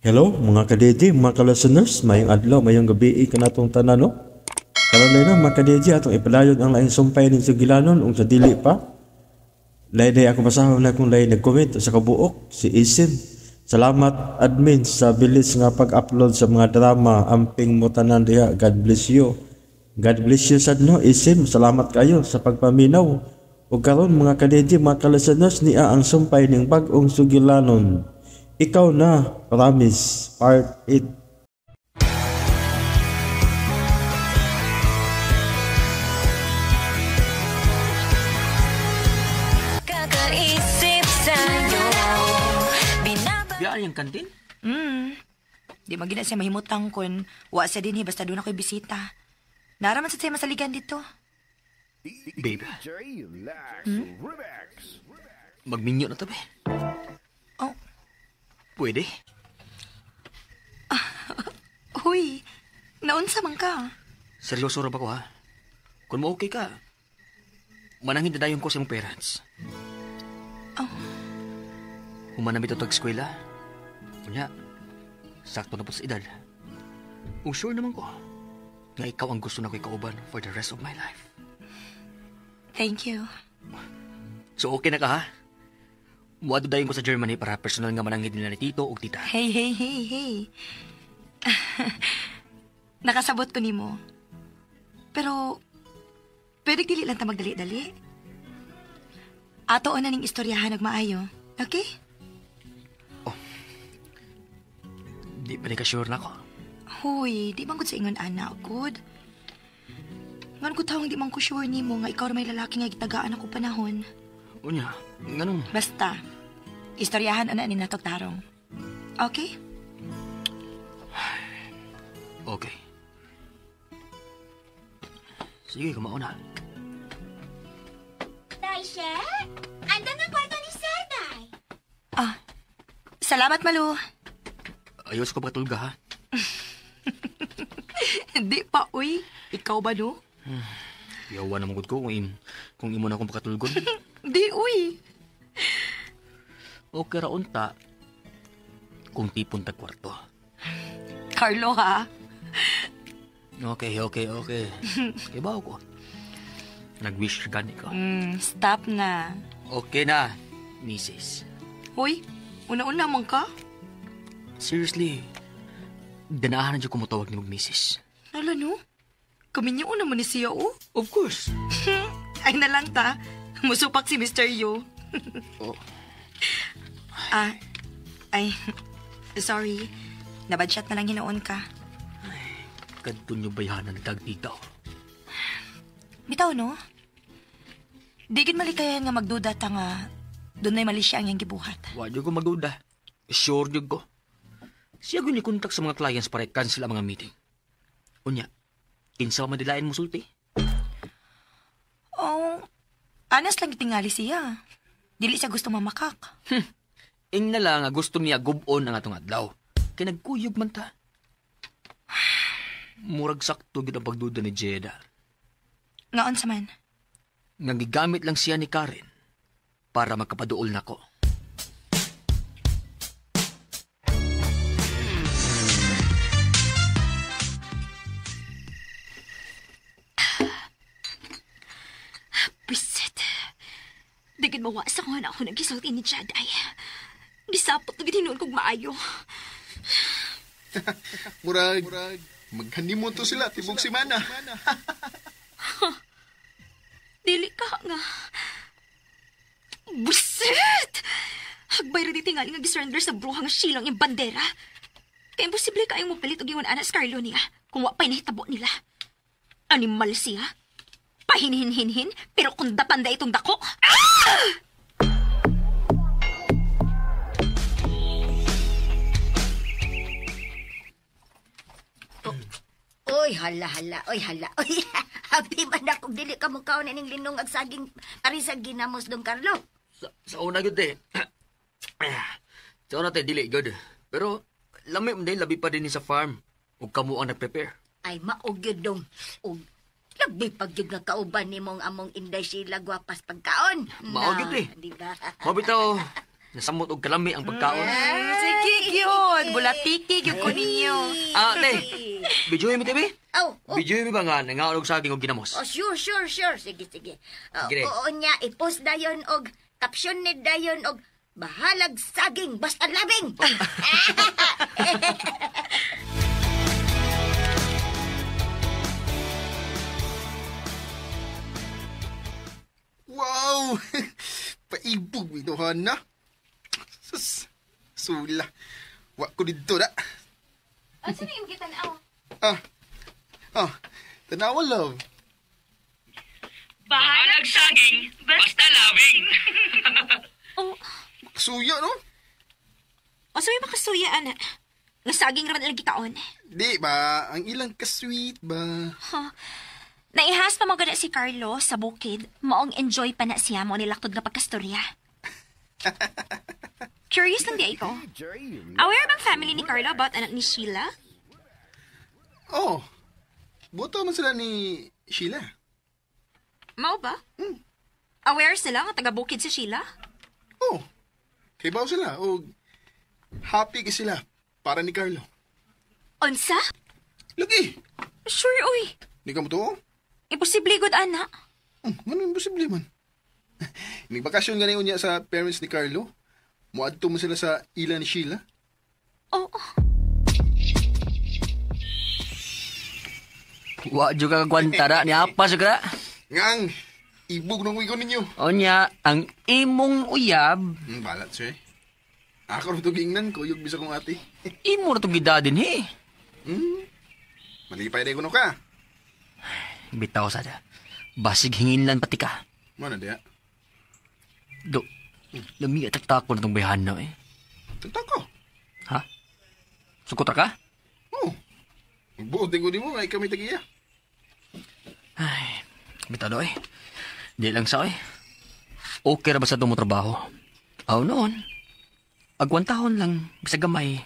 Hello mga ka-DJ, mga ka-listeners, mayong adlaw, mayong gabi kanatong tanan, no? Karon na mga ka-DJ, atong ipadayon ang laing sumpay ning sugilanon ug sa dili pa. Lain ako basahon na kung lain nag-comment sa kabuok, si Isim. Salamat admin sa bilis nga pag-upload sa mga drama, amping mo tanan diha. God bless you. God bless you sad no, Isim. Salamat kayo sa pagpaminaw. Ug karon mga ka-DJ, mga ka-listeners, niya ang sumpay ning bag-ong sugilanon. Ikaw na, Promise, Part 8. Kakaisip sa'yo. Biyaan yung kantin? Di magina siya mahimutang kun wa siya dinhi basta doon ako'y bisita. Naraman sa siya masaligan dito. Babe. Magminyo na to, be. Oh. Pwede? Huy, naunsa man ka? Seryoso ra ba ko, ha? Kung mo okay ka, manangin na dayon ko sa imong parents. Oh. Human na bitaw tag-eskwela. Kunya, sakto na po sa edad. Kung sure naman ko, nga ikaw ang gusto na ko ikauban for the rest of my life. Thank you. So okay na ka, ha? Muadto dayon ko sa Germany para personal nga mananghid nila ni Tito ug Tita. Hey, hey, hey, hey. Nakasabot ko nimo. Pero, pwede dili lang ta magdali-dali. Ato na ning istoryahan og maayo. Okay? Oh. Di pa ni ka sure na ko. Huy, di man gud sa ingon ana, good. Ngan ko tawang di man ko sure nimo nga ikaw ra may lalaki nga gitagaan ako panahon. Unya, nganong? Basta, istoryahan ana ni natog tarong. Okay? Okay. Sige, kumauna. Day, andam ang kwarto ni Sir, Day. Ah, salamat, Malu. Ayos ko patulga, ha? Hindi pa, uy. Ikaw ba, no? Yawa na magod ko kung imo na akong pakatulgon. Di, uy. Okay ra unta kung tipon tag kwarto. Carlo, ha? Okay. Ibaw ko. Nag-wish gani ko. Stop na. Okay na, misis. Hoy, una-una man ka? Seriously, danahan na dyan kumutawag ni mag-misis. Ala, no? Kami niyo una man ni siya, oh. Of course. Ay na lang ta. Musupak si Mr. Yu. Oh. Ah, ay, sorry. Nabadshot na lang hinoon ka. Ay, kadto niyo bayhanan nagtagtitaw. Bitaw, no? Di gid malikayan nga magduda ta nga doon na'y mali siya ang iyang gibuhat. Wa jud ko magduda. Sure jud ko. Siya gyud ni kontak sa mga clients para i-cancel ang mga meeting. Unya, kinsa man dilain mo sulti? Oh, anas lang gitingali siya. Dili siya gusto mamakak. Ing na lang gusto niya gubon ang atong adlaw. Kay nagkuyog man ta. Murag sakto gid ang pagduda ni Jeda. Ngaon sa man? Nga gigamit lang siya ni Karen para makapaduol nako. Bisit. Daghan mawa sa kuha na ako nagkisulti ni Chad ay. Gisapot na gitinuon kog maayo. Murag, mag-honeymoon to sila, tibok si Mana. Dili ka nga. Busit! Hagbay rin tingali nga gisurrender sa bruha nga silang yung bandera. Kaya imposible kayong mapalit og ingon ana sa Carlo niya kung wa pa'y nahitabo nila. Animal siya. Pahinhin-hinhin, pero kung dapanda itong dako. Ah! Oy, hala, hala. Oy, hala. Oy, happy man ako. Dili ka mukhaw na ning linong at saging parisag ginamos dong, Carlo. Sa una gyud, eh. Sa una, te, dili good. Pero, lami man din, labi pa din sa farm. Ug kamo ang nag-prepare. Ay, maog yun dong. Ug, labi pag yun nga kauban ni mong among Inday Sheila gwapas pagkaon. Maog yun, eh. Di ba? Mabitaw, nasamot og kalami ang pagkaon. Sige, gyud. Bulatiki gyud ko ninyo. Ah, te. Videohin mi, te, Aw, oh. Videohin mi ba nga nangaon og saging og ginamos? Oh, sure, sure, sure. Sige, sige. Oh, Sige. oo niya, i-post dayon og caption ni dayon og bahalag saging basta labing. Wow! Paibog mituhan na. Sus, sula. Wa ko dito na. Asa na yung gitanaw? Ah, ah, tanawa love. Bahalag saging, basta labing. Oh, Suya no? o sa may makasuya, ana. Nga saging raman ilang gikaon. Di ba? Ang ilang ka-sweet ba? Naihas pa mo gana si Carlo sa bukid. Maong enjoy pa na siya mo nilaktod nga pagkastorya. Curious lang di ay ko. Aware bang family ni Carlo about anak ni Sheila? Oh, buto man sila ni Sheila. Mao ba? Aware sila nga taga-bukid si Sheila? Oh, kaybaw sila. O, happy ka sila para ni Carlo. Unsa? Lagi! Sure, uy. Di ka mo tuo? Imposible gud ana. Ano imposible man? Nagbakasyon nga niya sa parents ni Carlo. Muadto mo sila sa ila ni Sheila. Oo. Wa jud ka kagwanta ra ni apa sa kra. Ngang, ibog nung ko ninyo. Onya, ang imong uyab, Balat siya eh. Ako rin itong giingnan, kuyog bisa kong ate. imo ra tong gidadin he. Malipay na kuno ka. Bitaw sa da. Basig hinginlan pati ka. Mana diya? Do. Lami at taktakon na tong bayhan na eh. Tagtako. Ha? Sukot ra ka? Oh. Magbuot din ko di mo, ay kami tagiya. Ay, bitaw do eh. Di lang sa eh. Okay ra ba sa itong mo trabaho? Aw noon. Agwantahon lang, bisag gamay.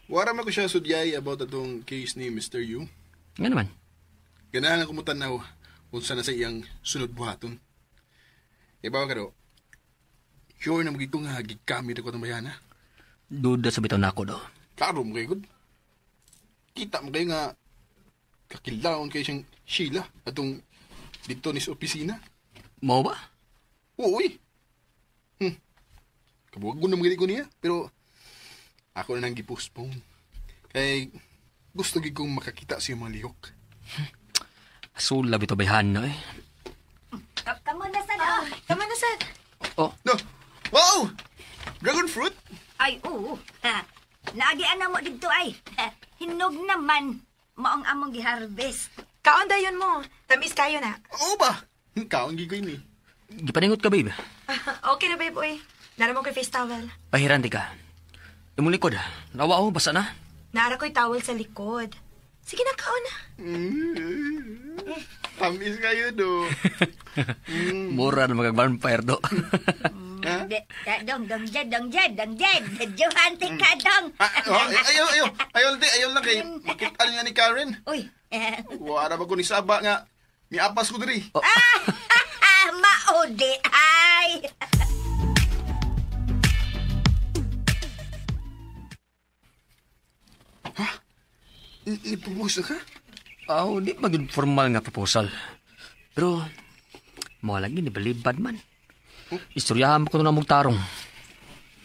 Wara man ko siya sudyay about atong case ni Mr. Yu. Nga naman. Ganahan lang kumutanaw unsa na sa iyang sunod buhaton. Ibaw ka do. Sure na magiging nga gigamit ako ng bayana. Duda sa bitaw nako do. Klaro mo kayo, good. Kita mo kayo nga kakilaon kayo siyang Sheila atong dito ni sa opisina. Mao ba? Oo, uy. Kabuwag ko na mga ko niya, pero ako na nang gipostpone. Kay gusto gid kong makakita sa iyong mga lihok. Sula bitaw bayhan na eh. Kamo na sad. oh. Tama na sad. Oh, No! Wow! Dragon fruit? Ay, oo. Ha. Naagian na mo dito ay. Hinog naman. Maong among giharvest. Kaon dayon mo. Tamis kayo na. Oo ba? Kaon gid ko ini. gipaningot ka babe. Okay na babe, uy. Nara mo ko'y face towel. Pahiran di ka. Imong likod. Nawa oh, basa na. Naara ko'y towel sa likod. Sige na, kaon na. Tamis kayo do. Mura na magag-vampire do. Dong, dong, jed, dong, jed, dong, jed. Johan, ka, dong. Ah, oh, ayaw, ayaw. Ayaw, di, ayaw lang kay makita niya ni Karen. Uy. Wala ba ko ni Saba nga miapas ko diri. Ah, maudi ay. Ni-propose ka? Aw, di maging formal nga proposal. Pero, mo lagi ni balibad man. Istoryahan mo ko na mong tarong.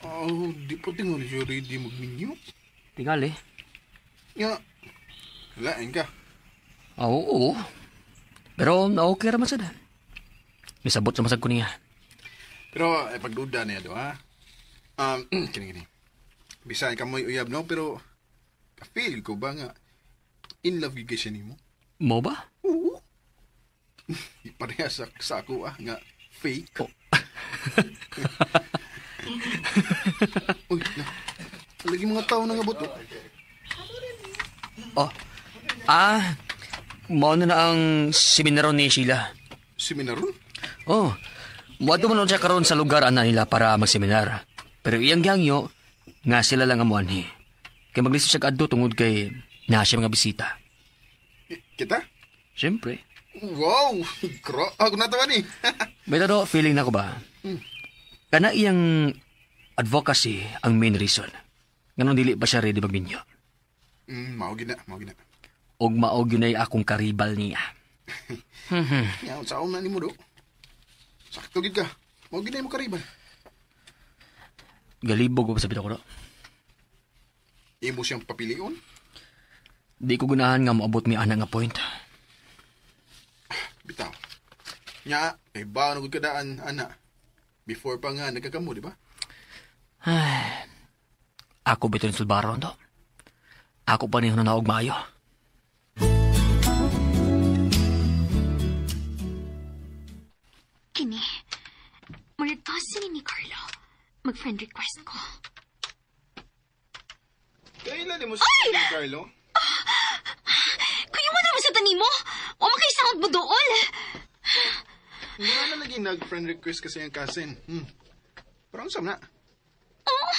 Oh, di pa tingali siya ready magminyo. Tingali. Nga, lain ka. Ah, oo. Pero na okay ra man sad. Misabot sa masag ko niya. Pero, pagduda niya do, ha? Kini, kini. Bisahin ka mo'y uyab, no? Pero, ka-feel ko ba nga, in love gyud siya nimo? Mo ba? Oo. Pareha sa ako, ah, nga fake. Oh. Uy, na. Lagi mga tao na nga buto. Oh. Ah, mao na na ang seminaryo ni Sheila. Seminaryo? Oh. Muadto man siya karon sa lugar ana nila para magseminar. Pero iyang gihangyo nga sila lang ang muanhi. Kay maglisod siya kadto tungod kay naa siya mga bisita. Kita? Siyempre. Wow! Ako natawa ni. May do feeling na ko ba? Kana iyang advocacy ang main reason. Nganong dili pa siya ready magminyo? Mao gid na, mao gid na. Og mao gyud ay akong karibal niya. Ya, unsaon na nimo do? Sakto gid ka. Mao gid na imo karibal. Galibog ko sa bitaw ko do. Imo siyang papilion? Di ko gunahan nga moabot mi ana nga point. Bitaw. Nya, eh ba na gud kadaan ana. Before pa nga nagkakamo, di ba? Ay, ako bitaw ni sulbaron do. Ako pa ni hunanaog maayo. Kini, murag cousin ni Carlo. Mag-friend request ko. Kailan mo si Carlo? Kuya, wala mo sa tanimo. Wa makaisangot mo dool. Nga na lagi nag-friend request kasi ang cousin. Pero ang sam na? Oh.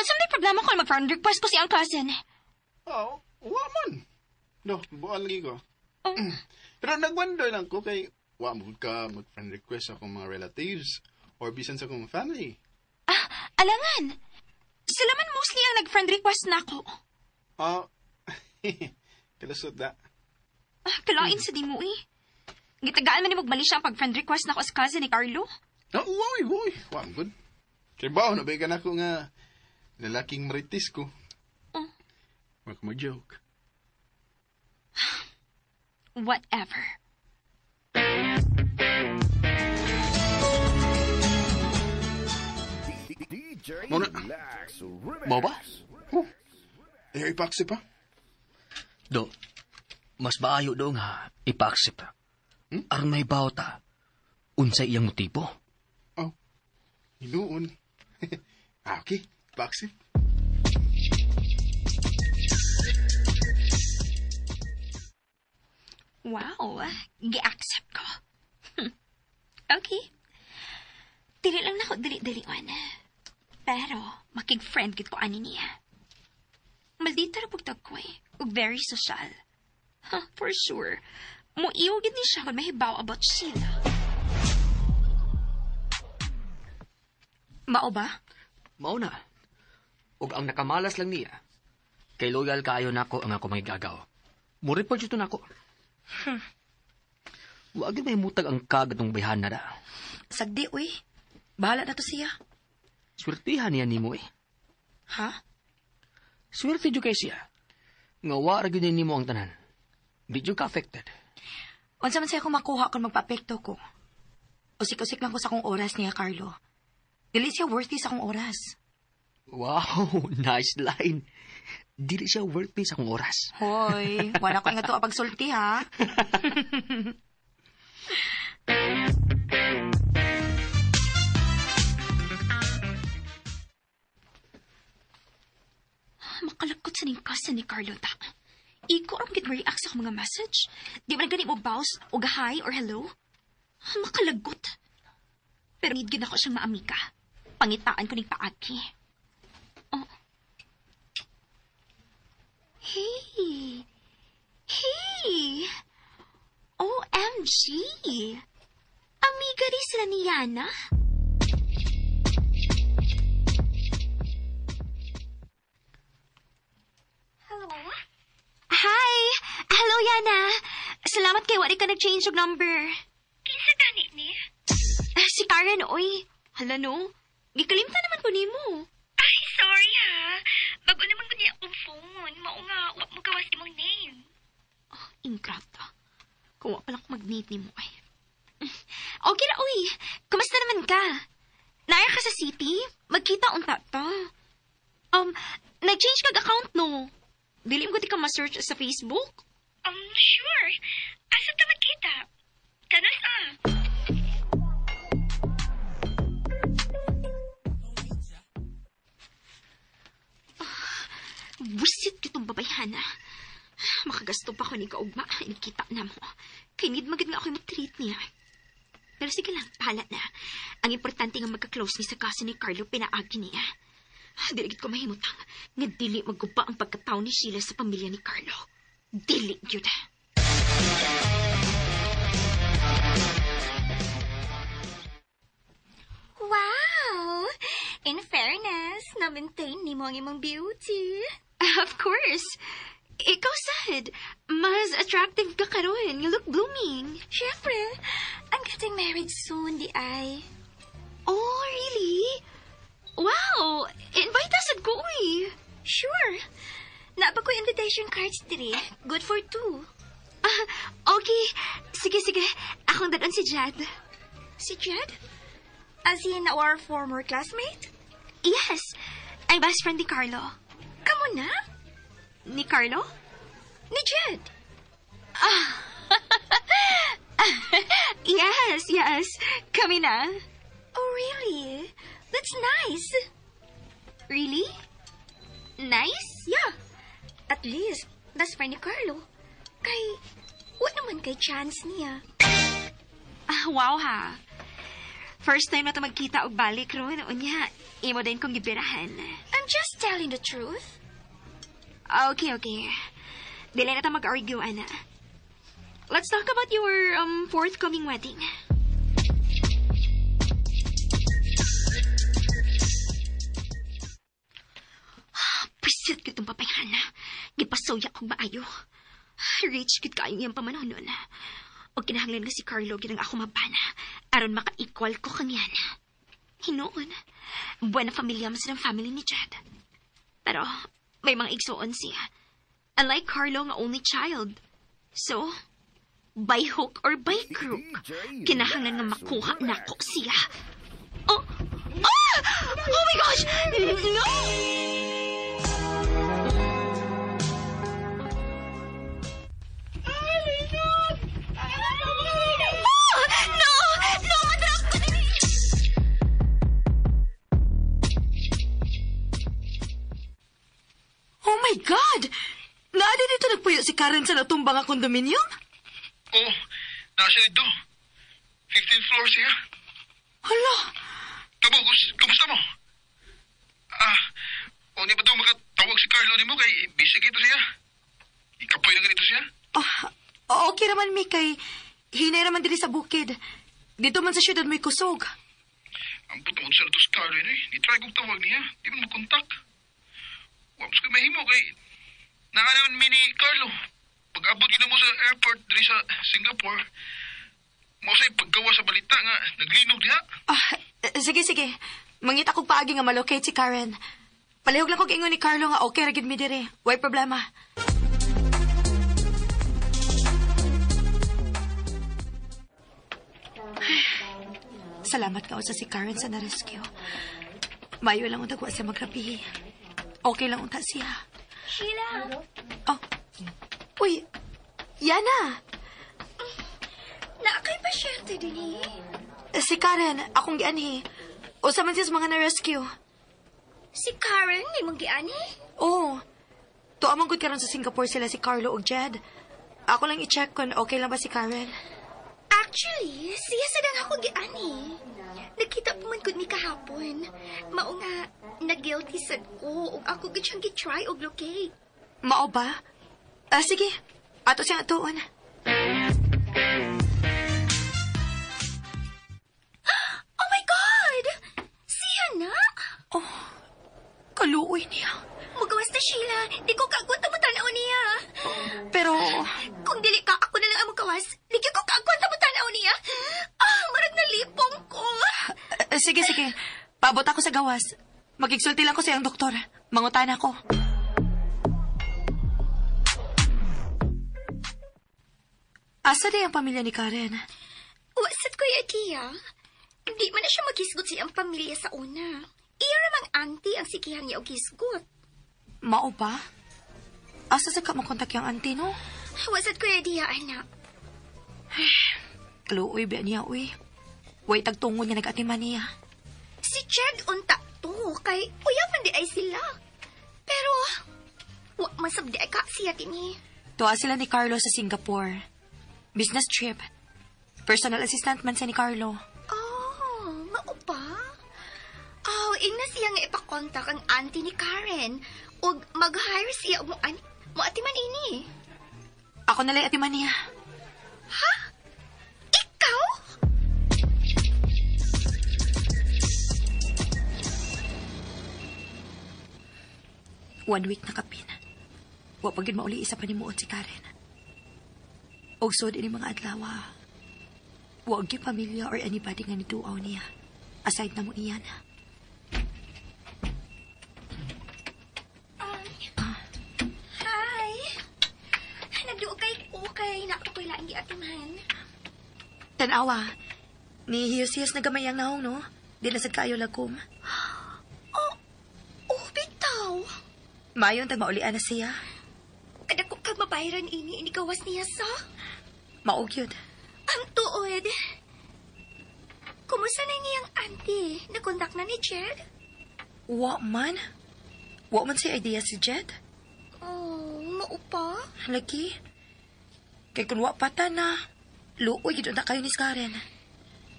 Saan may problema ko mag-friend request ko si ang cousin? Oo, wa man. No, buwan lagi ko. Oh. Pero nag-wonder lang ko kay wa mo ka mag-friend request sa akong mga relatives or bisan sa akong family. Ah, alangan. Sila man mostly ang nag-friend request na ako. Ah, kalusot na. Ah, kalain sa di mo eh. Gitagaan man ni magmali siya ang pag-friend request na ako sa cousin ni Carlo. No, woy, woy. Wa, good. Kaya ba, nabay ka na ako nga lalaking maritis ko. Oh. Wag mo joke. Whatever. Muna. Mo ba? Oh. Ayaw ipa-accept pa? Do, mas maayo do nga ipa-accept. Aron may bawta. Unsay iyang motibo? Oh, hinuon. Ah, okay. Ipa-accept. Wow, gi-accept ko. Okay. Dili lang nako dili-diliwan. Pero, makig-friend gid ko ani niya. Maldita ra pugtag ko eh. Ug very social. Huh, for sure. Muiw gid ni siya kung mahibaw about Sheila. Mao ba? Mao na. Ug ang nakamalas lang niya, kay loyal kaayo nako ang ako mangigagaw. Mo-report jud to nako. Wa gyud may mutag ang kag atong bayhan na da. Sagdi, uy. Bahala na to siya. Swertihan niya nimo eh. Ha? Swerte jud kay siya. Nga wa ra gyud nimo ang tanan. Di jud ka affected. Unsa man siya akong makuha kung magpa-apekto ko. Usik-usik lang ko sa akong oras niya, Carlo. Dili siya worthy sa akong oras. Wow, nice line. Dili siya worthy sa akong oras. Hoy, wala ko nga to pagsulti ha. Makalakot sa ning cousin ni Carlo ta. Iko ang gid react sa akong mga message. Di man gani mo bounce og hi or hello. Makalagot. Pero need gid ako siyang maamika. Pangitaan ko ning paagi. Oh. Hey. Hey. OMG. Amiga rin sila ni Yana. Hello? Hi! Hello, Yana. Salamat kay wari ka nag-change og number. Kinsa gani ni? Si Karen, oy. Hala no. Gikalimta naman ko nimo. Ay, sorry ha. Bago naman ko niya akong phone. Mao nga, wa mo gawas imong name. Oh, ingrata. Kung wa pala ko mag-need nimo ay. Okay ra, uy. Kumusta naman ka? Naya ka sa city? Magkita unta ta. Nag-change kag account no? Dili mo di ka ma-search sa Facebook? Sure. Asa ta magkita? Kanos ah. Wisit kitong babayhana. Makagasto pa ko ni kaugma. Inikita na mo. Kay need magid nga ako'y matreat niya. Pero sige lang, bahala na. Ang importante nga magka-close ni sa kaso ni Carlo pinaagi niya. Dili gid ko mahimutang nga dili maguba ang pagkataw ni Sheila sa pamilya ni Carlo. Dili gyud. Wow! In fairness, least na-maintain nimo ang imong beauty. Of course. Ikaw sad. Mas attractive ka karon. You look blooming. Siyempre, I'm getting married soon, di ay. Oh, really? Wow! Invite us at ko, eh. Sure. Naa pa ko invitation cards diri. Good for two. Ah, okay. Sige, sige. Akong dad-on si Jad. Si Jed? As in our former classmate? Yes. Ang best friend ni Carlo. Kamo na? Ni Carlo? Ni Jed? Yes, yes. Kami na. Oh, really? That's nice. Really? Nice? Yeah. At least, best friend ni Carlo. Kay, wa naman kay chance niya. Ah, wow ha. First time na to magkita og balik ron. Unya, imo din kong gibirahan. I'm just telling the truth. Okay, okay. Dili na ta mag-argue, ana. Let's talk about your forthcoming wedding. Pisit kitong papayhana. Gipasuya kong maayo. Rich kit kaayo iyang pamanonon. O kinahanglan nga si Carlo ginang ako mabana. Aron maka-equal ko kang yan. Hinuon. Buena familia man silang family ni Jed. Pero may mga igsuon siya. Unlike Carlo nga only child. So, by hook or by crook, kinahanglan nga makuha nako siya. Oh! Ah! Oh my gosh! No! Ah! No! No! Madrap ko din! Oh my God! Naa di dito nagpuyo si Karen sa natumba nga kondominium? Oh, naa siya dito. 15th floor siya. Hala! Kamo, kumusta mo? Ah, o di ba ito makatawag si Carlo nimo kay busy kito siya? Ikapoy na ganito siya? Ah, okay naman, mi, kay hinay naman diri sa bukid. Dito man sa syudad may kusog. Ang puto sa to si Carlo yun eh. Di try kong tawag niya. Di man makontak. Wa mas ko mahimo kay naanaman mi ni Carlo. Pag-abot yun mo sa airport diri sa Singapore, mao say paggawa sa balita nga naglinog diha. Ah, sige, sige. Mangita kog paagi nga malocate si Karen. Palihog lang kog ingon ni Carlo nga okay ra gid mi diri. Way problema. Salamat ka sa si Karen sa na-rescue. Mayo lang untag wa siya magrabihi. Okay lang unta siya. Sheila! Oh. Uy, Yana! Naa kay pasyente din eh. Si Karen, akong gianhi. Usa man siya sa mga na-rescue. Si Karen, imong giani? Oo. Tuwa man gud karon sa Singapore sila si Carlo ug Jed. Ako lang i-check kung okay lang ba si Karen. Actually, siya sa dang ako giani. Nakita pa man gud mi kahapon. Mao nga, na-guilty sad ko ug ako gud siyang gi-try og locate. Mao ba? Ah, sige. Ato siyang atuon. Oh my God! Siya na? Oh, kaluoy niya. Mugawas na Sheila. Di ko kaagwanta mo tanaw niya. Pero, Kung dili ka, ako na lang ang mugawas. Di ko kaagwanta mo tanaw niya. Ah, marag nalipong ko. sige, sige. Paabot ako sa gawas. Magigsulti lang ko sa iyang doktor. Mangutan ako. Asa di ang pamilya ni Karen? Wasat ko idea. Di man na siya maghisgot sa iyang pamilya sa una. Iya ramang auntie ang sikihan niya og hisgot. Mao ba? Asa sa ka makontak yung auntie, no? Wasat ko idea, anak. Kaluoy ba niya, uy. Way tagtungon nga nag-atiman niya. Si Chad unta to, kay uyapan di ay sila. Pero, wa masab di ay ka siya kini. Tuwa sila ni Carlo sa Singapore. Business trip. Personal assistant man siya ni Carlo. Oh, mao ba? Oh, ingna siya nga ipakontak ang auntie ni Karen. Ug mag-hire siya og mo atiman ini. Ako na lang atiman niya. Ha? Ikaw? 1 week na kapin. Wa pa gyud mauli isa pa ni muot si Karen. Og sod ini mga adlaw. Wa gyud pamilya or anybody nga nituaw niya. Aside na mo niya na. Hi! Nagduo kay okay. Nakakoy laing giatiman. Tanawa. Ni hiyos-hiyos na gamay ang naong, no? Di na sad kaayo lagom. Oh, bitaw. Mayon tag maulian na siya. Kadako kag mabayran ini, inikawas niya sa. Maog yun. Ang tuod. Kumusta na niyang auntie? Nakontak na ni Jed? Wa man. Wa man siya idea si Jed. Oh, maupa. Lagi. Kay kun wa pata na. Luoy gid na kayo ni Karen.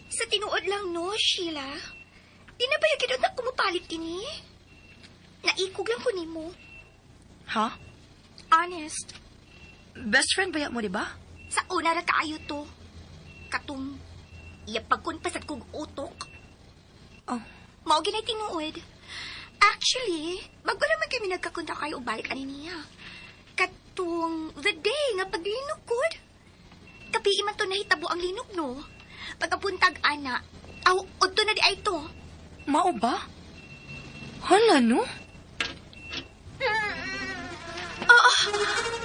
Sa tinuod lang no, Sheila. Di na ba yung gid na kumupalit kini? Naikog lang ko nimo. Ha? Honest. Best friend ba mo, di ba? Sa una ra kaayo to. Katong iyapagkon pa sad kog utok. Oh. Mao ginay tinuod. Actually, bago naman kami nagkakontak kayo og balik ani niya. Katong the day nga paglinog kod. Kapi man to nahitabo ang linog no. Pagkapuntag ana, aw udto na di ay to. Mao ba? Hala, no?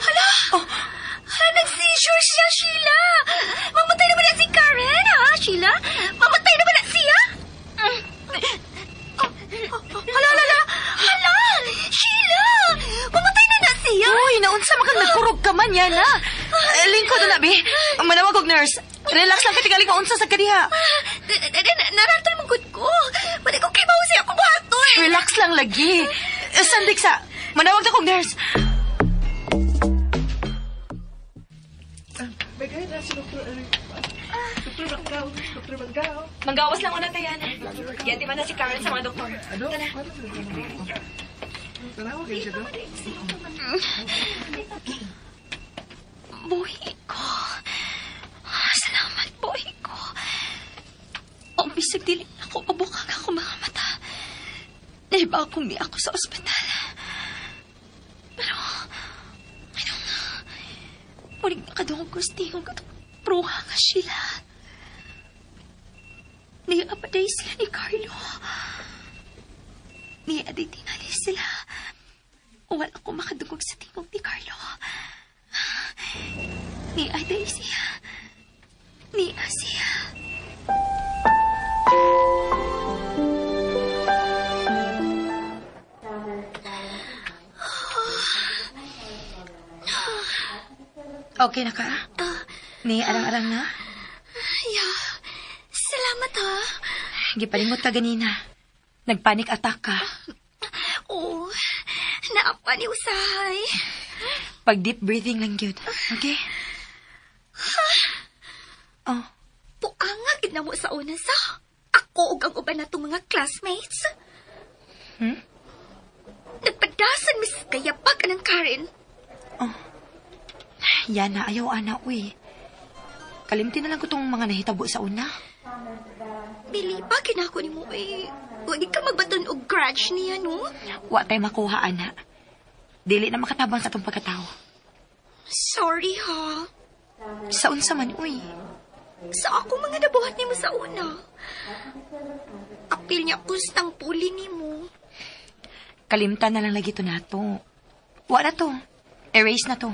Hala! Oh. Hala, nag-seizure siya, Sheila! Mamatay na ba na si Karen, ha, Sheila? Mamatay na ba na siya? Hala, hala, hala! Hala! Sheila! Mamatay na na siya! Uy, naunsa man kang nagkurog ka man yan, ha? Lingkod na, bi. Manawag og nurse. Relax lang katigali ka unsa sa kadiha. Narantol mong gud ko. Wala ko kay mao siya kubuhaton. Relax lang lagi. Sandik sa. Manawag na kong nurse. Dr. Manggao. Manggawas lang una tayan. Geti man na si Karen sa mga doktor. Ano? Tanawa kayo siya, Dok? Buhi ko. Salamat, buhi ko. O, bisag dili ako mabukag ako mga mata. Naiba akong ni ako sa ospital. Pero, anong, muling nakadungog ko sa tingog at bruha nga sila. Niya pa day sila ni Carlo. Niya day tingali sila. Wala ko makadungog sa tingog ni Carlo. Niya day siya. Niya siya. Okay na ka? Ni arang-arang na? Yeah. Salamat, ha. Gipalingot ka ganina. Nagpanic attack ka. Oo. Naapa ni usahay. Pag deep breathing lang yun. Okay? Oh. Puanga gid na mo sa una sa. Ako ug ang uban natong mga classmates. Hmm? Nagpadasan mis kayapag anang Karen. Oh. Yan na, ayaw ana, uy. Kalimti na lang ko tong mga nahitabo sa una. Bili pa, kinako ni mo, eh. Huwag ka magbaton og grudge niya, no? Wa tay makuha, ana. Dili na makatabang sa atong pagkatao. Sorry, ha? Sa unsa man, uy. Sa ako mga nabuhat nimo sa una. Apil niya kustang puli nimo. Kalimtan na lang lagi to nato. Wa na to. Erase na to.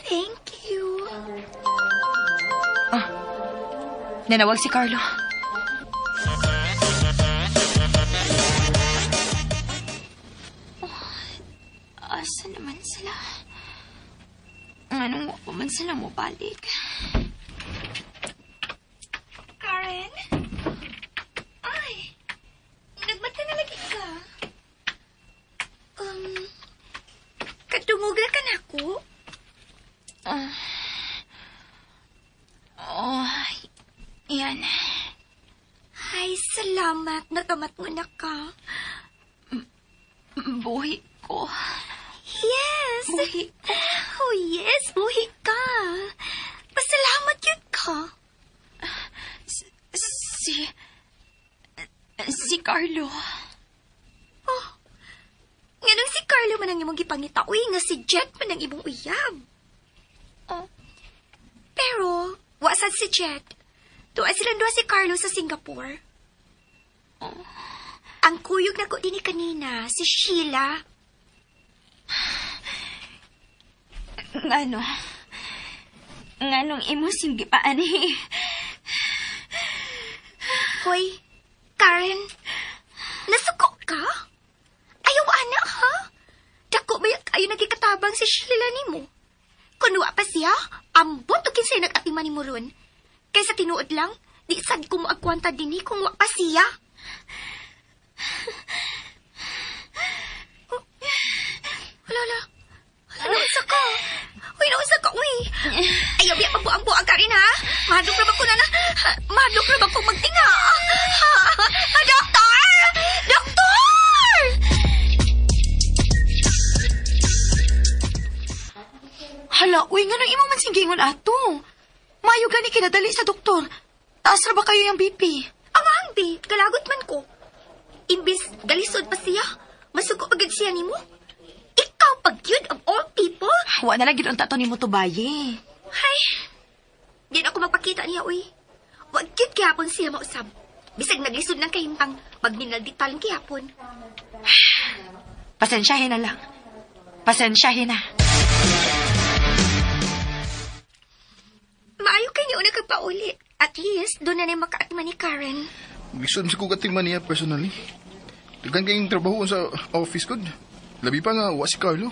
Thank you. Ah, nanawag si Carlo. Oh, asa naman sila? Anong wa pa man sila mobalik? Karen? Ay, nagmata na lagi ka. Kadungog na ka na ako? Oh, yan. Ay, salamat. Nakamat mo na ka. Buhi ko. Yes. Buhi ko. Oh, yes. Buhi ka. Pasalamat yun ka. Si Carlo. Oh, nga man ang imong gipangita, uy, nga si Jet man ang imong uyab. Oh. Pero, wa sad si Jet. Tuwa silang duha si Carlo sa Singapore. Oh. Ang kuyog na ko dinhi kanina, si Sheila. Ngano? Nganong imo sing gipaani? Hoy, Karen, nasuko ka? Ayaw, anak, ha? Dako ba kayo nagkikatabang si Sheila nimo? Kung wa pa siya, ambot o kinsay nag-atiman nimo ron. Kaysa tinuod lang, di sad ko mo agkwanta dinhi kung wa pa siya. Oh, wala, wala. Wala, naunsa ka. Uy, naunsa ka, uy. Ayaw, biya, pabuang-buang ka rin, ha? Mahadlok na ba ko na na? Mahadlok na ba ko magtinga? Doktor! Doktor! Hala, uy, nga nang imo man singgingon ato. Mayo gani kinadali sa doktor. Taas ra ba kayo yung BP? Ang angbi, galagot man ko. Imbis galisod pa siya, masuko pagid siya nimo. Ikaw pag yun of all people. Wa na lang gid unta to nimo tubaye. Hay, di na ako magpakita niya, uy. Wa gyud gihapon siya mausab. Bisag naglisod lang kahimpang, magninaldital lang gihapon. Pasensyahin na lang. Pasensyahin na. Maayo kay niuna kag pauli. At least, doon na na makaatiman ni Karen. Lisod sa kong atiman niya personally. Daghan kayong trabaho sa office ko. Labi pa nga, wa si Carlo.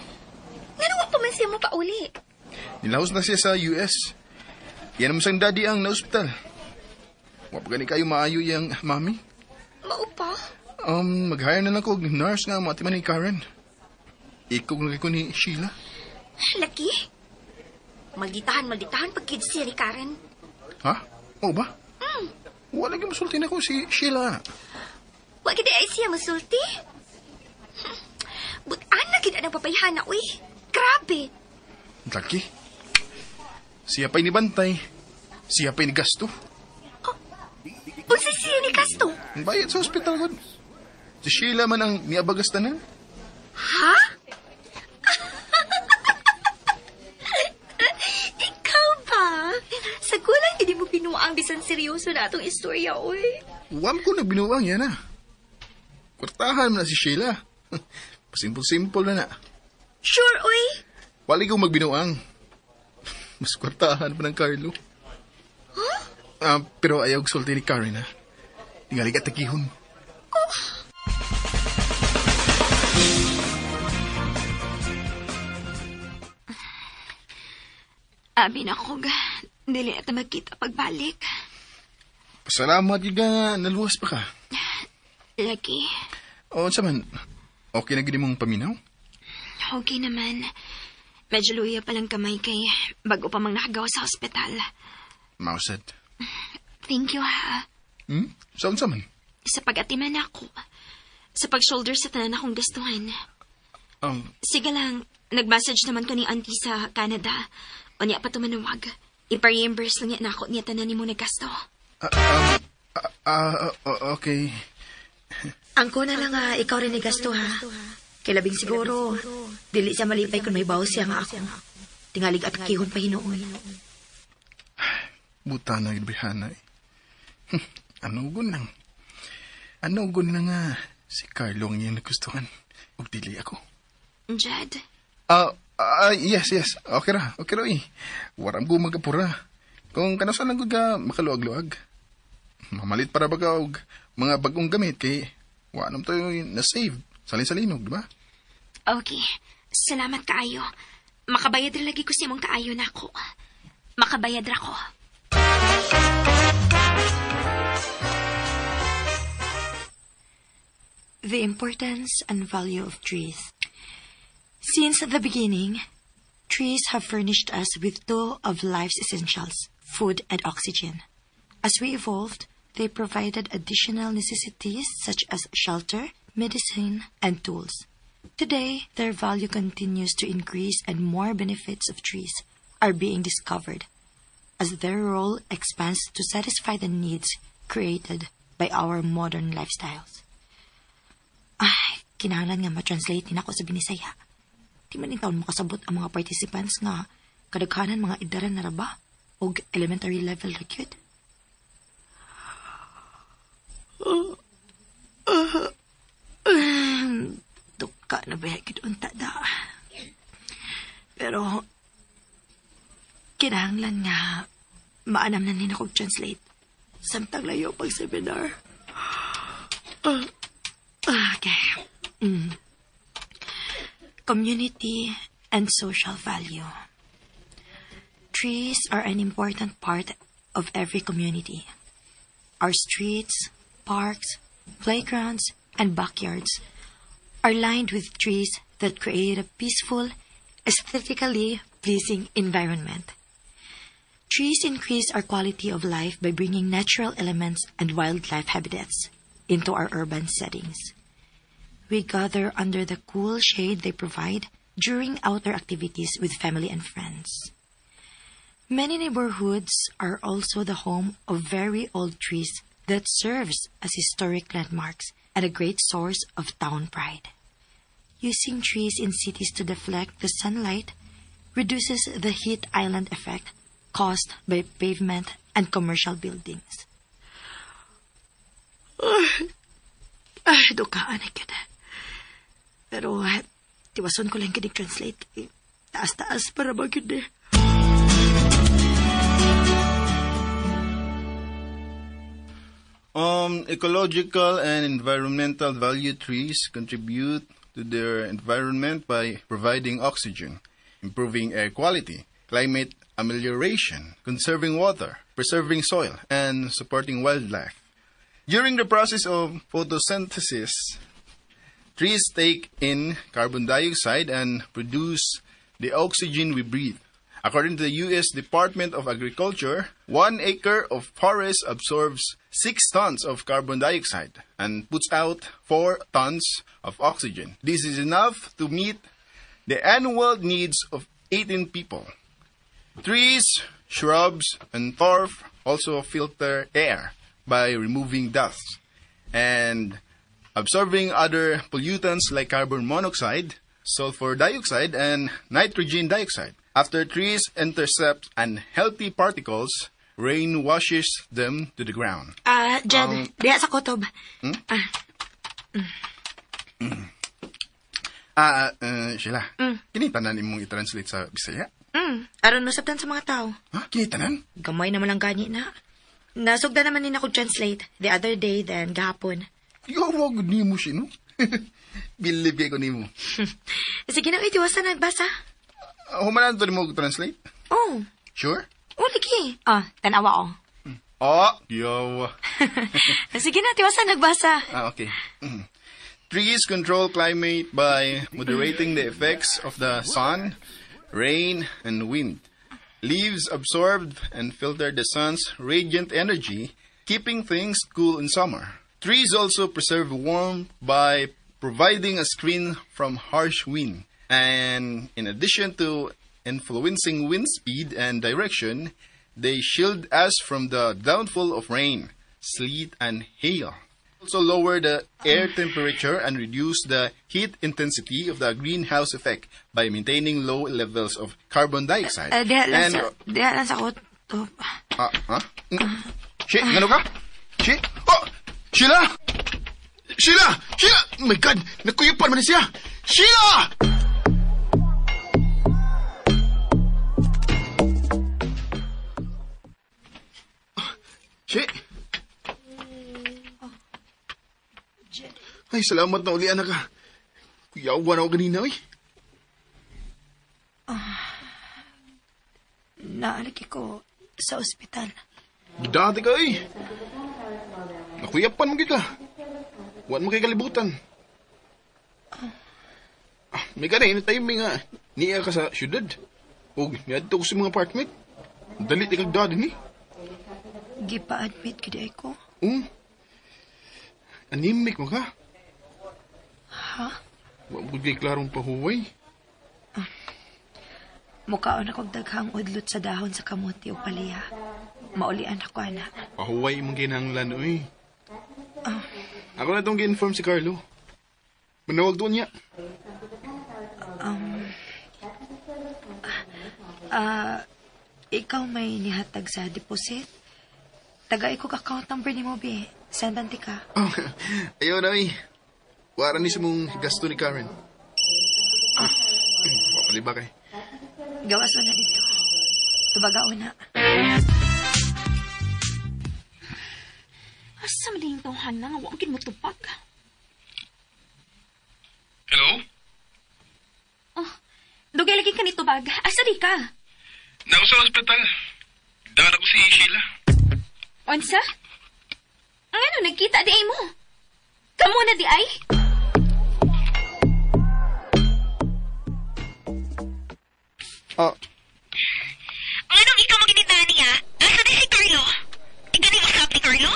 Ngano wa pa man siya mapauli? Nilahos na siya sa US. Yan naman siyang daddy ang na-hospital. Wa pa gani kayo maayo iyang mami. Mao pa? Mag-hire na lang ko og nurse nga maatiman ni Karen. Ikog na ko ni Sheila. Laki? Malditahan, malditahan pag kids siya ni Karen. Ha? Oo ba? Wala lagi masulti na ko si Sheila. Wa gid ay siya masulti. Butan na gid ang babayhana, uy. Grabe. Laki. Siya pa'y nibantay. Siya pa'y ni gasto. Oh, unsa siya ni gasto? Ang bayad sa hospital, god. Si Sheila man ang niabagas tanan. Ha? Ikaw ba? Sa kulang hindi mo binuang bisan seryoso na atong istorya, uy. Wam ko na binuang yan, ah. Kwartahan mo na si Sheila. Pasimple-simple na na. Sure, uy. Wali kong magbinuang. Mas kwartahan pa ng Carlo. Huh? Pero ayaw sulti ni Karen, ha? Tingali ka takihon. Oh. Abi na ko, ga. Dili na ta magkita pagbalik. Pasalamat yun ga, naluwas pa ka. Lagi. O, unsa man, okay na gini mong paminaw? Okay naman. Medyo luya pa lang kamay kay bago pa mang nakagawa sa ospital. Mausad. Thank you, ha. Sa unsa man? Sa pag-atiman ako. Sa pag-shoulder sa tanan akong gastuhan. Sige lang, nag-message naman ko ni auntie sa Canada. O niya pa tumanawag. Ipa-reimburse lang niya na ako niya tanan ni mo naggasto. Okay. Angko na lang, ikaw rin ni gasto, ha? Kay labing siguro, dili siya malipay kung may bawas siya nga ako. Tingalig at kihon pa hinuon. Buta na gibihana eh. Ano gun lang? Ano gun lang nga si Carlo ang iyang nagustuhan. Ug dili ako. Jed? Yes, yes. Okay ra. Okay ra eh. Waram ko magapura. Kung kanasan lang ko ka makaluag-luag. Mamalit para ba ka og mga bagong gamit kay wa nam to na-save. Salin-salinog, di ba? Okay. Salamat kaayo. Makabayad ra lagi ko sa imong kaayo nako. Makabayad ra ko. The importance and value of trees. Since the beginning, trees have furnished us with two of life's essentials, food and oxygen. As we evolved, they provided additional necessities such as shelter, medicine, and tools. Today, their value continues to increase and more benefits of trees are being discovered as their role expands to satisfy the needs created by our modern lifestyles. Ay, kinahanglan nga ma-translate din ako sa Binisaya. Di man taon makasabot ang mga participants nga kadaghanan mga idaran na ra ba og elementary level ra gyud. Duka na ba gyud unta da. Pero kinahanglan nga maanam na nina kog translate samtang layo pag seminar. Okay. Community and social value. Trees are an important part of every community. Our streets, parks, playgrounds, and backyards are lined with trees that create a peaceful, aesthetically pleasing environment. Trees increase our quality of life by bringing natural elements and wildlife habitats into our urban settings. We gather under the cool shade they provide during outdoor activities with family and friends. Many neighborhoods are also the home of very old trees that serves as historic landmarks and a great source of town pride. Using trees in cities to deflect the sunlight reduces the heat island effect caused by pavement and commercial buildings. Ay, dukaan na kita. Pero, tiwason ko lang kinig translate. Taas-taas para ba yun eh. Ecological and environmental value. Trees contribute to their environment by providing oxygen, improving air quality, climate amelioration, conserving water, preserving soil, and supporting wildlife. During the process of photosynthesis, trees take in carbon dioxide and produce the oxygen we breathe. According to the U.S. Department of Agriculture, 1 acre of forest absorbs 6 tons of carbon dioxide and puts out 4 tons of oxygen. This is enough to meet the annual needs of 18 people. Trees, shrubs, and turf also filter air by removing dust and absorbing other pollutants like carbon monoxide, sulfur dioxide, and nitrogen dioxide. After trees intercept unhealthy particles, rain washes them to the ground. Jed, diha sa kutob. Sheila, kini tanan imong i-translate sa Bisaya? Aron masabtan sa mga tao. Ha? Kini tanan? Gamay naman lang gani na. Nasugda naman ni ako translate the other day then gahapon. Yawa gud nimo siya, no? Believe kay ko nimo. Sige na, itiwasan nagbasa. Humanan to nimo translate? Oh. Sure? Oh, lagi. Tanawa oh. Oh, yawa. Sige na, tiwasan nagbasa. Okay. Trees control climate by moderating the effects of the sun, rain, and wind. Leaves absorb and filter the sun's radiant energy, keeping things cool in summer. Trees also preserve warmth by providing a screen from harsh wind. And in addition to influencing wind speed and direction, they shield us from the downfall of rain, sleet, and hail. Also lower the air temperature and reduce the heat intensity of the greenhouse effect by maintaining low levels of carbon dioxide. Diha lang sa kutob. Shi, ngano ka? Shi? Oh! Sheila! Sheila! Sheila! Oh my God! Nakuyupan man siya! Sheila! Shi! Ay, salamat na uli, anak ka. Kuyawa na ako ganina, eh. Naalagi ko sa ospital. Dati ka, eh. Nakuyapan mo kita. Huwag mo kay kalibutan. May ganay na timing nga. Niya ka sa syudad. O niadto ko sa mga apartment. Dali ti kag daddy ni. Gipa-admit gid ay ko. Anemic mo ka. Ha? Wa mo kay klarong pahuway. Mukaon akong daghang udlot sa dahon sa kamote o paliya. Maulian ako, anak. Pahuway imong kinahanglan, oy. Ako na itong gi-inform si Carlo. Manawag doon niya. Ikaw may nihatag sa deposit? Tagay ko account number ni mo, be. Sendan ti ka. Oh, ayaw na, eh. Wara ni sa mong gasto ni Karen. Wapali ba kay? Gawas na dito. Tubagaw na. Asa man din tawhan na nga wa gid mo tubag. Hello? Oh, dugay lagi ka ni tubag. Asa di ka? Nako sa ospital. Dara ko si Sheila. Unsa? Ang ano nagkita di ay mo? Kamo na di ay? Oh. Ang anong ikaw maginita niya? Asa di si Carlo? Ikaw ni usap ni Carlo?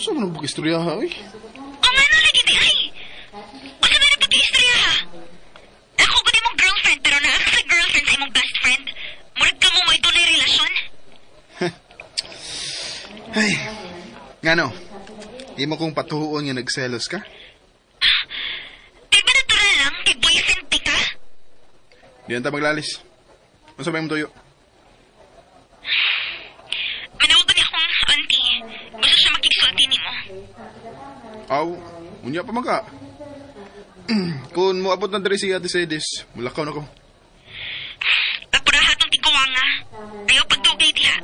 Saan mo nang pag-istorya ha, eh? Ang ano lagi di ay? Unsa man ang pag-istorya ha? Ako gud imong girlfriend pero naa ka sa girlfriend sa imong best friend. Murag ka mo mo'y dunay relasyon. Ay, ngano? Di mo kong patuon nga nagselos ka? Di ba natural lang kay boyfriend di ka? Di na ta maglalis. Unsa ba imong tuyo? Manawag ni akong auntie. Gusto siya makigsulti nimo. Aw, unya pa man ka. Kung moabot na diri si Ate Sedis, mulakaw na ko. Apuraha tong tiguanga. Ayaw pagdugay diha.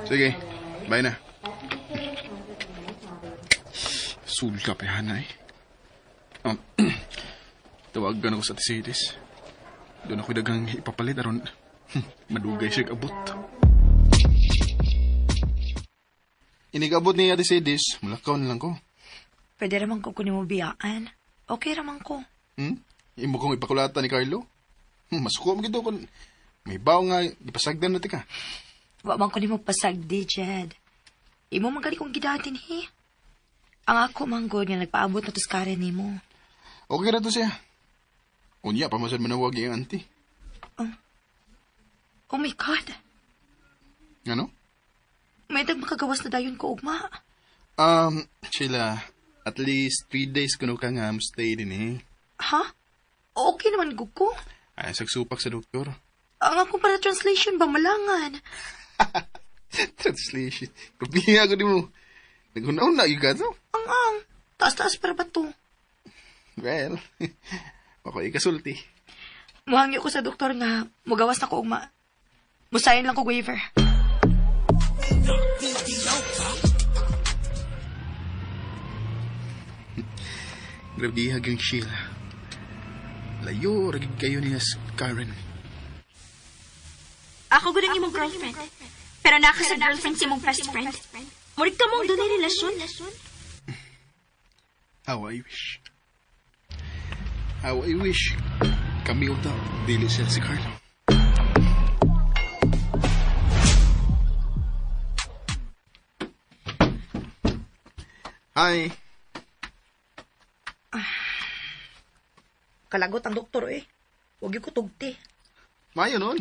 Sige, bye na. Sulka pa yan, eh. Tawagan ako sa Ate Sedis. Doon ako'y daghang ipapalit aron madugay siya abot. Inigabot ni Ate Sedis, mulakaw na lang ko. Pwede ramang ko kunin mo biyaan. Okay ramang ko. Imo kong ipakulatan ni Carlo? Masuko mo gito kung may baw nga ipasagdan na tika. Wa man ko nimo pasagdi, Jed. Imo man gali kong gidatin, he. Ang ako manggod nga nagpaabot na to sa Karen nimo. Okay ra to siya. Unya pa man sad manawag iyang auntie. Oh my God. Ano? May dag makagawas na dayon ko ugma. Sheila, at least 3 days kuno ka nga stay din eh. Ha? Okay naman gud ko. Ay, sagsupak sa doktor. Ang akong para translation ba malangan? Translation. Kapiya ko di mo. Nagunaw na yung ka to. Ang. Taas-taas para ba to? Well, ako ikasulti. Muhangyo ko sa doktor nga mugawas na ko ugma. Musayon lang ko waiver. Grabe hagang Sheila. Layo, ragig kayo niya si Karen. Ako gud ang imong girlfriend. Pero naa ka sa girlfriend si imong best friend. Murag ka mong dunay relasyon. How I wish. How I wish. Kami unta, dili siya si Carlo. Hi. Kalagot ang doktor eh. Huwag ko tugti. Mayo nun.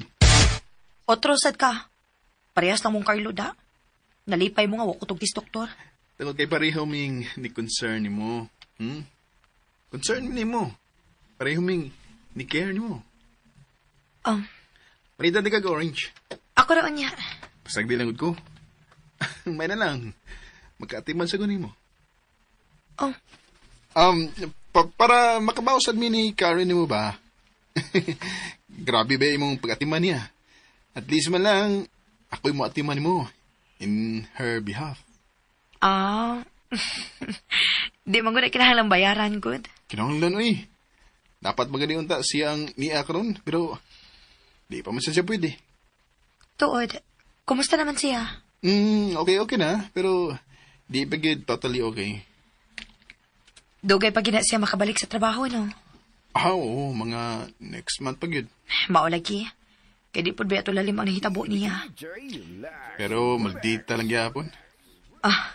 Otro sad ka. Parehas lang mong Carlo da. Nalipay mo nga, wag ko tugtis, doktor. Tungod kay pareho ming ni concern ni mo. Concern ni mo. Pareho ming ni care ni mo. Manita di kag orange. Ako ra niya. Pasagdi lang ko. May na lang. Magkaatiman sa gunin mo. Oh. Para makabaw sad mi ni Karen nimo ba? Grabe ba imong pag-atiman niya? At least man lang, ako'y mo atiman mo in her behalf. Ah. Di man gud kinahanglan bayaran, good. Kinahanglan, oy. Dapat magani unta siyang niya karon, pero di pa man siya pwede. Tuod, kumusta naman siya? Okay na, pero di pa gid totally okay. Dugay pa gina siya makabalik sa trabaho, no? Ah, oo, mga next month pa gid. Mao lagi. Kaya di pod ba ato lalim ang nahitabo niya. Pero maldita lang gyapon. Ah.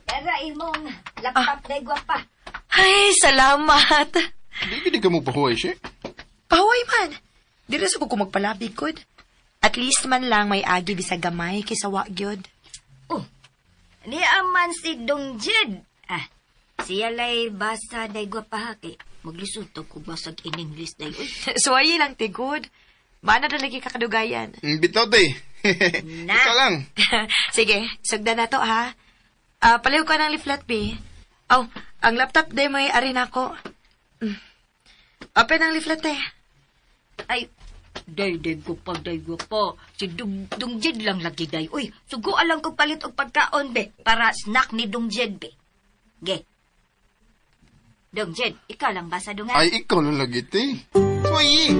Tara imong laptop day gwapa. Ay, salamat. Di ka mo pahuway siya. Pahuway man. Di ra sa ko magpalabig gud. At least man lang may agi bisag gamay kaysa wa gyud. Oh, niaman si Dong Jed. Ah, Siya lay basa day gwapa kay maglisod to kung basag in English day. Uy. Suwayi lang, te, good. Maana na lagi kakadugayan. Bitaw, te. Na. Ikaw lang. Sige, sugdan na to, ha? Paliw ka ng leaflet, B. Oh, ang laptop day may ari na ako. Open ang leaflet, eh. Ay, day day gwapa, day gwapa. Si Dungjed lang lagi day. Uy, sugo alang ko palit og pagkaon be para snack ni Dungjed be. Ge. Dungjed, ikaw lang basa dunga. Ay, ikaw lang lagi, te. Suwayi.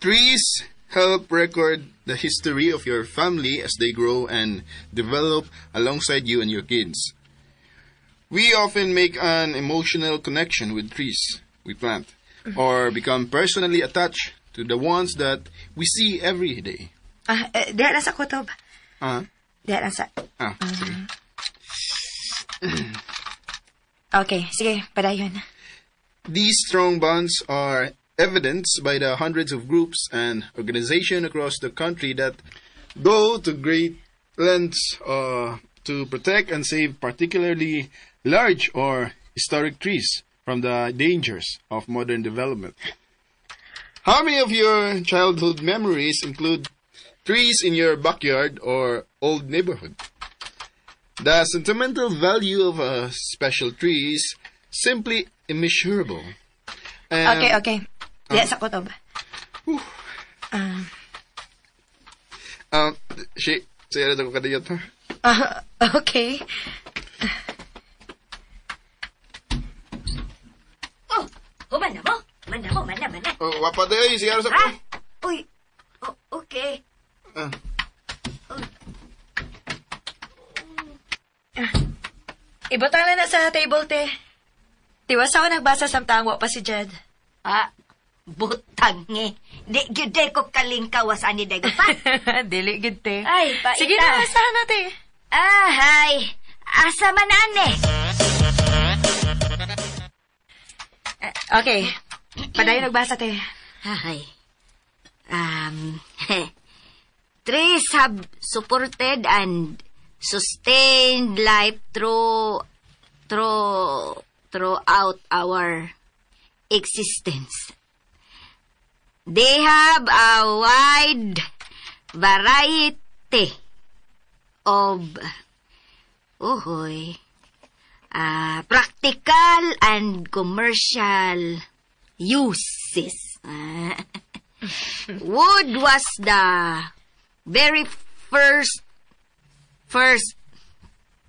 Trees help record the history of your family as they grow and develop alongside you and your kids. We often make an emotional connection with trees we plant or become personally attached to the ones that we see every day. Diha na sa kutob. Ah, Diha na sa... sige. Okay, sige, padayon. These strong bonds are evidenced by the hundreds of groups and organizations across the country that go to great lengths to protect and save particularly large or historic trees from the dangers of modern development. How many of your childhood memories include trees in your backyard or old neighborhood? The sentimental value of a special tree is simply immeasurable. And Okay. Diha sa kutob. Shi, sige na ko kadiyot, ha? Okay. Oh, human na mo. Human na mo, man na, man na. Oh, wapa tayo, sige na sa Ha? Uy, oh, okay. Ibutang na sa table, te. Tiwas ako nagbasa samtang wa pa si Jed. Ah, butang eh. Di, gyud day ko kalingkawas ani day pa. Dili, gid, te. Ay, paita. Sige na, basahan na, te. Ah, hay. Asa man ane? Okay. Padayon nagbasa, te. Ay. Trees have supported and sustained life throughout our existence. They have a wide variety of practical and commercial uses. Wood was the very first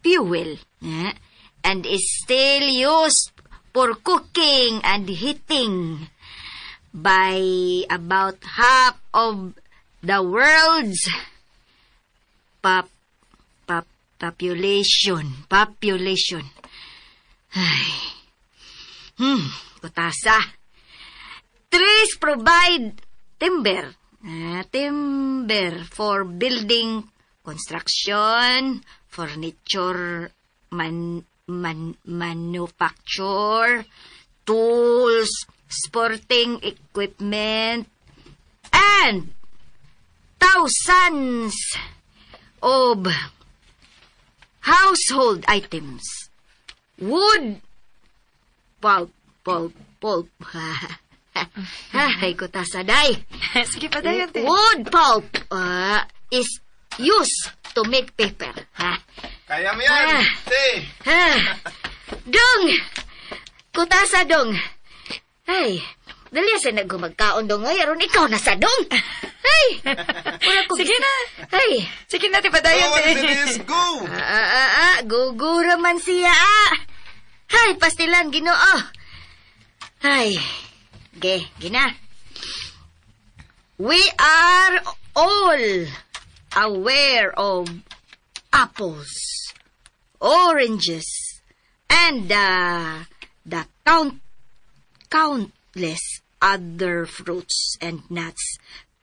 fuel, and is still used for cooking and heating by about half of the world's population. Ay. Kutasa. Trees provide timber. Timber for building, construction, furniture, manufacture, tools, sporting equipment, and thousands of household items. Wood, pulp. Ay, kutasaday. Sige pa dayon, te. Wood pulp is used to make paper. Ha? Kaya mo yan, te. Dong! Kutasa, dong. Ay, dali sa nagumagkaon, dong. Ay, aron ikaw na sa dong. Ay! Wala ko. Sige na. Ay! Sige na, te, padayon, te. Go, go! Gugura man siya, Ay, pastilan, Ginoo. Ay, ge, gina. We are all aware of apples, oranges, and the countless other fruits and nuts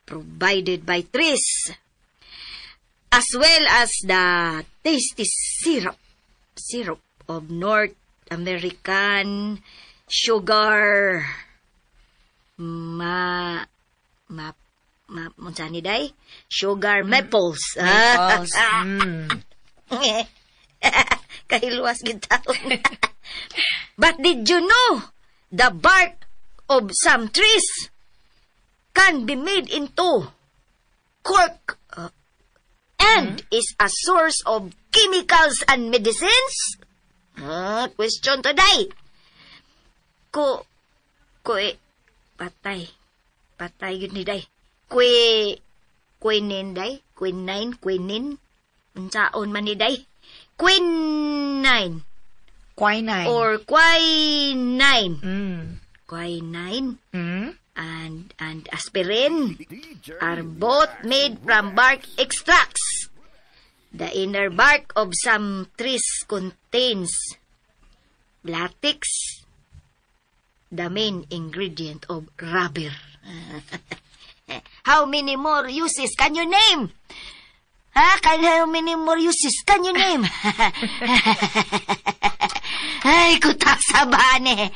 provided by trees, as well as the tasty syrup of North American sugar sugar maples. Maples. Kahilwas gid taon. But did you know the bark of some trees can be made into cork and is a source of chemicals and medicines? Ah, question today. Ko, ko eh, patay. Patay yun ni day. Kwe, quinine day? Quinine, quinine? Unsaon man ni day? Quinine. Quinine. Or quinine. Quinine and aspirin are both made from bark extracts. The inner bark of some trees contains latex, the main ingredient of rubber. How many more uses can you name? Ha? How many more uses can you name? Ay, kutak sa bane.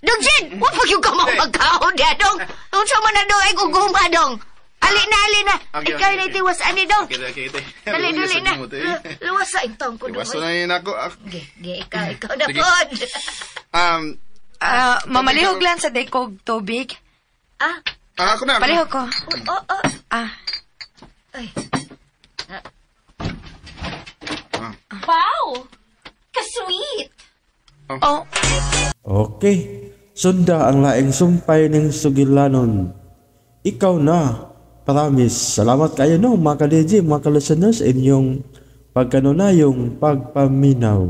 Dong Jin, wa pa gyud ka magkaon diya, dong. Unsa man na dong ay guguma dong. Ali na, ali na. Okay, Ikaw okay, na okay. tiwas ani dong. Okay. Dali, dali na. Luwas sa intong ko dong. Iwaso na yun ako. Ah, Ge, ge, ikaw na Sige. pod. Ah, mamalihog lang sa dekog tubig. Ah, Ah, ako na. Ako na. Palihog ko. Oh. Ah, Ay. Wow! Ka-sweet! Oh. Okay. Sunda ang laing sumpay ng sugilanon. Ikaw na. Promise. Salamat kayo no, mga ka-DJ, mga ka-listeners, inyong pagkanunayong pagpaminaw.